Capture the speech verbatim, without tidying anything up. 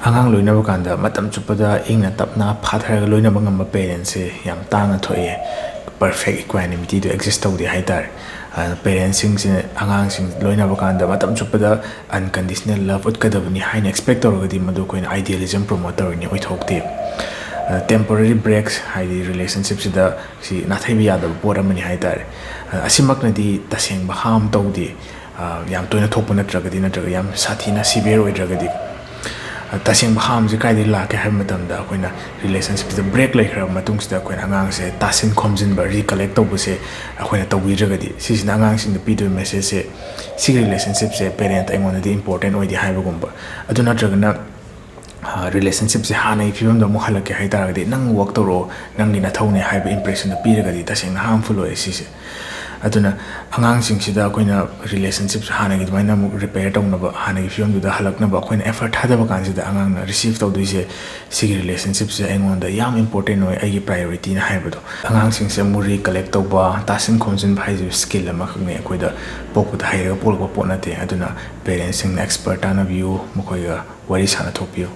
ꯑꯉꯥꯡ ꯂꯣꯏꯅꯕ ꯀꯥꯟꯗ ꯃꯇꯝ ꯆꯨꯞꯄꯗ ꯏꯪꯅ ꯇꯞꯅ ꯐꯥꯊꯔꯒ ꯂꯣꯏꯅꯕ ꯉꯝꯕ parentꯁꯦ ꯌꯥꯝ ꯇꯥꯡꯅ ꯊꯣꯛꯑꯦ꯫ Perfect equanityꯗꯣ exist ꯇꯧꯗꯦ ꯍꯥꯏꯇꯥꯔꯦ꯫ ꯑ, parentꯁꯤꯡꯁꯤꯅ ꯑꯉꯥꯡꯁꯤꯡ ꯂꯣꯏꯅꯕ ꯀꯥꯟꯗ ꯃꯇꯝ ꯆꯨꯞꯄꯗ unconditional love ꯎꯠꯀꯗꯕꯅꯤ ꯍꯥꯏꯅ expect ꯇꯧꯔꯒꯗꯤ ꯃꯗꯨ ꯑꯩꯈꯣꯏꯅ idealism promote ꯇꯧꯔꯤꯅꯤ, ꯑꯣꯏꯊꯣꯛꯇꯦ꯫ ꯑ, temporary breaks ꯍꯥꯏꯗꯤ relationshipꯁꯤꯗ ꯁꯤ ꯅꯥꯊꯩꯕ ꯌꯥꯗꯕ ꯄꯣꯠ ꯑꯃꯅꯤ ꯍꯥꯏꯇꯥꯔꯦ꯫ ꯑ, ꯑꯁꯤꯃꯛꯅꯗꯤ ꯇꯁꯦꯡꯕ harm ꯇꯧꯗꯦ꯫ ꯑ, ꯌꯥꯝ ꯇꯣꯏꯅ ꯊꯣꯛꯄ ꯅꯠꯇ꯭ꯔꯒꯗꯤ, ꯅꯠꯇ꯭ꯔꯒ ꯌꯥꯝ ꯁꯥꯊꯤꯅ severe ꯑꯣꯏꯗ꯭ꯔꯒꯗꯤ꯫ ꯑ, ꯇꯁꯦꯡꯕ harmꯁꯦ ꯀꯥꯏꯗꯒꯤ ꯂꯥꯛꯀꯦ ꯍꯥꯏꯕ ꯃꯇꯝꯗ, ꯑꯩꯈꯣꯏꯅ relationshipꯁꯤꯗ break ꯂꯩꯈ꯭ꯔꯕ ꯃꯇꯨꯡꯁꯤꯗ ꯑꯩꯈꯣꯏꯅ ꯑꯉꯥꯡꯁꯦ ꯇꯥꯁꯤꯟ ꯈꯣꯝꯖꯤꯟꯕ, recollect ꯇꯧꯕꯁꯦ ꯑꯩꯈꯣꯏꯅ ꯇꯧꯕꯤꯗ꯭ꯔꯒꯗꯤ, ꯁꯤꯁꯤꯅ ꯑꯉꯥꯡꯁꯤꯡꯗ ꯄꯤꯗꯣꯏꯕ messageꯁꯦ, ꯁꯤꯒꯤ relationshipꯁꯦ parent ꯑꯩꯉꯣꯟꯗꯗꯤ important ꯑꯣꯏꯗꯦ ꯍꯥꯏꯕꯒꯨꯝꯕ꯫ ꯑꯗꯨ ꯅꯠꯇ꯭ꯔꯒꯅ, ꯑ, relationshipꯁꯦ ꯍꯥꯟꯅꯒꯤ ꯐꯤꯕꯝꯗ ꯑꯃꯨꯛ ꯍꯜꯂꯛꯀꯦ ꯍꯥꯏ ꯇꯥꯔꯒꯗꯤ, "ꯅꯪ work ꯇꯧꯔꯣ, ꯅꯪꯒꯤ ꯅꯊꯧꯅꯦ" ꯍꯥꯏꯕ impressionꯗꯣ ꯄꯤꯔꯒꯗꯤ ꯇꯁꯦꯡꯅ harmful ꯑꯣꯏ ꯁꯤꯁꯦ꯫ ꯑꯗꯨꯅ ꯑꯉꯥꯡꯁꯤꯡꯁꯤꯗ ꯑꯩꯈꯣꯏꯅ relationship ꯍꯥꯟꯅꯒꯤ ꯑꯗꯨꯃꯥꯏꯅ ꯑꯃꯨꯛ repair ꯇꯧꯅꯕ, ꯍꯥꯟꯅꯒꯤ ꯐꯤꯕꯝꯗꯨꯗ ꯍꯜꯂꯛꯅꯕ ꯑꯩꯈꯣꯏꯅ effort ꯊꯥꯗꯕ ꯀꯥꯟꯁꯤꯗ, ꯑꯉꯥꯡꯅ receive ꯇꯧꯗꯣꯏꯁꯦ, "ꯁꯤꯒꯤ relationshipꯁꯦ ꯑꯩꯉꯣꯟꯗ ꯌꯥꯝ important ꯑꯣꯏ, ꯑꯩꯒꯤ priorityꯅ" ꯍꯥꯏꯕꯗꯣ꯫ ꯑꯉꯥꯡꯁꯤꯡꯁꯦ ꯑꯃꯨꯛ recollect ꯇꯧꯕ, ꯇꯥꯁꯤꯟ ꯈꯣꯝꯖꯤꯟꯕ ꯍꯥꯏꯁꯤꯁꯨ skill ꯑꯃꯈꯛꯅꯤ, ꯑꯩꯈꯣꯏꯗ ꯄꯣꯛꯄꯗ ꯍꯩꯔꯒ ꯄꯣꯛꯂꯛꯄ ꯄꯣꯠ ꯅꯠꯇꯦ꯫ ꯑꯗꯨꯅ parentꯁꯤꯡꯅ expert ꯇꯥꯟꯅꯕꯤꯌꯨ, ꯃꯈꯣꯏꯒ ꯋꯥꯔꯤ ꯁꯥꯟꯅꯊꯣꯛꯄꯤꯌꯨ꯫